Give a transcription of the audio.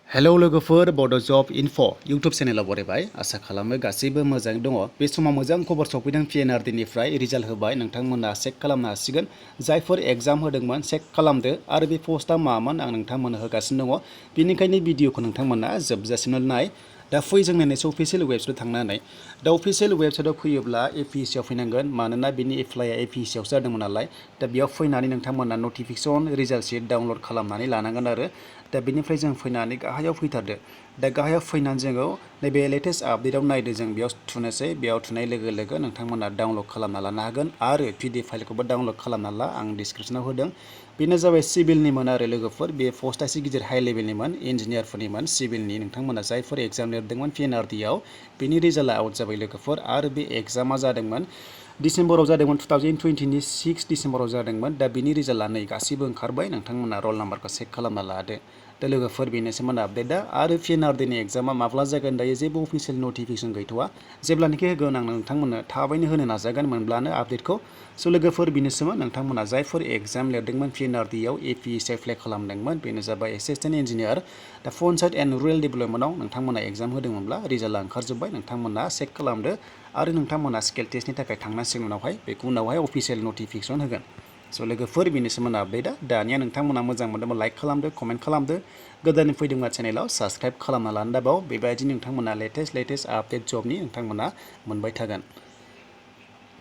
Hello लोगोफोर बड' जब enough' YouTube चेनेलाव बरायबाय आसा खालामो गासैबो मोजाङै दङ। बे समाव मोजां खबर सफैदों पिएनआरडिनिफ्राय रिजाल्ट होबाय नोंथांमोना चेक खालामनो हासिगोन। जायफोर एग्जाम होदोंमोन चेक खालामदो आरो बे पस्टआ मामोन आं नोंथांमोननो होगासिनो दङ। बेनिखायनो भिडिअखौ नोंथांमोना जोबजासिम नाय। दा फै जों नायनोसै अफिसियेल वेबसाइटआव थांनानै। दा अफिसियेल वेबसाइटआव फैयोब्ला एपिएससिआव फैनांगोन, मानोना बिनि एप्लाइआ एपिएससिआवसो जादोंमोन नालाय। दा बेयाव फैनानै नोंथांमोना नटिफिकेसन रिजाल्ट शीट डाउनलड खालामनानै लानांगोन आरो। दा बेनिफ्राय जों फैनानै गाहायाव फैथारदो। दा गाहायाव फैनानै जोङो नैबे लेटेस्ट आपडेटआव नायदो, जों बेयाव थुनोसै। बेयाव थुनाय लोगो लोगो नोंथांमोना डाउनलड खालामना लानो हागोन आरो पिडिएफ फाइलखौबो डाउनलड खालामना ला, आं डिसक्रिपसनाव होदों। बेनो जाबाय सिभिलनिमोन आरो लोगोफोर, बे पस्टआ एसे गिदिर हाइ लेभेलनिमोन, इन्जिनियारफोरनिमोन सिभिलनि। नोंथांमोना जायफोर एग्जाम लिरदोंमोन पिएनआरडिआव बेनि रिजाल्टआ आउट जाबाय लोगोफोर। आरो बे एग्जामा जादोंमोन डिसेम्बराव जादोंमोन, 2020नि 6 डिसेम्बराव जादोंमोन। दा बिनि रिजाल्टआ नै गासिबो ओंखारबाय, नोंथांमोना रल नाम्बारखौ चेक खालामना लादो। दा लोगोफोर बेनोसैमोन आपडेटआ। आरो पिएनआरडिनि एग्जामा माब्ला जागोन दायो जेबो अफिसियेल नटिफिकेसन गैथ'वा। जेब्लानोखि होगोन आं नोंथांमोननो थाबैनो होनो नाजागोन मोनब्लानो आपडेटखौ। स' लोगोफोर बेनोसैमोन, नोंथांमोना जायफोर एग्जाम लिरदोंमोन पिएनआरडिआव एपिएससि एप्लाइ खालामदोंमोन, बेनो जाबाय एसिस्टेन्ट इन्जिनियार। दा पन्चायत एन्ड रुरेल डेभेलपमेन्टआव नोंथांमोना एग्जाम होदोंमोनब्ला रिजाल्टआ ओंखारजोब्बाय, नोंथांमोना चेक खालामदो आरो नोंथांमोना स्केल टेस्टनि थाखाय थांनांसिगोन उनावहाय। बेखौ उनावहाय अफिसियेल नटिफिकेसन होगोन। स' लोगोफोर बेनोसैमोन आपडेटआ। दानिया नोंथांमोना मोजां मोनदोंबा लाइक खालामदो, कमेन्ट खालामदो। गोदानै फैदोंबा चेनेलाव साबस्क्राइब खालामना लानो दाबाव। बेबायदि नोंथांमोना लेटेस्ट आपडेट जबनि नोंथांमोना मोनबाय थागोन।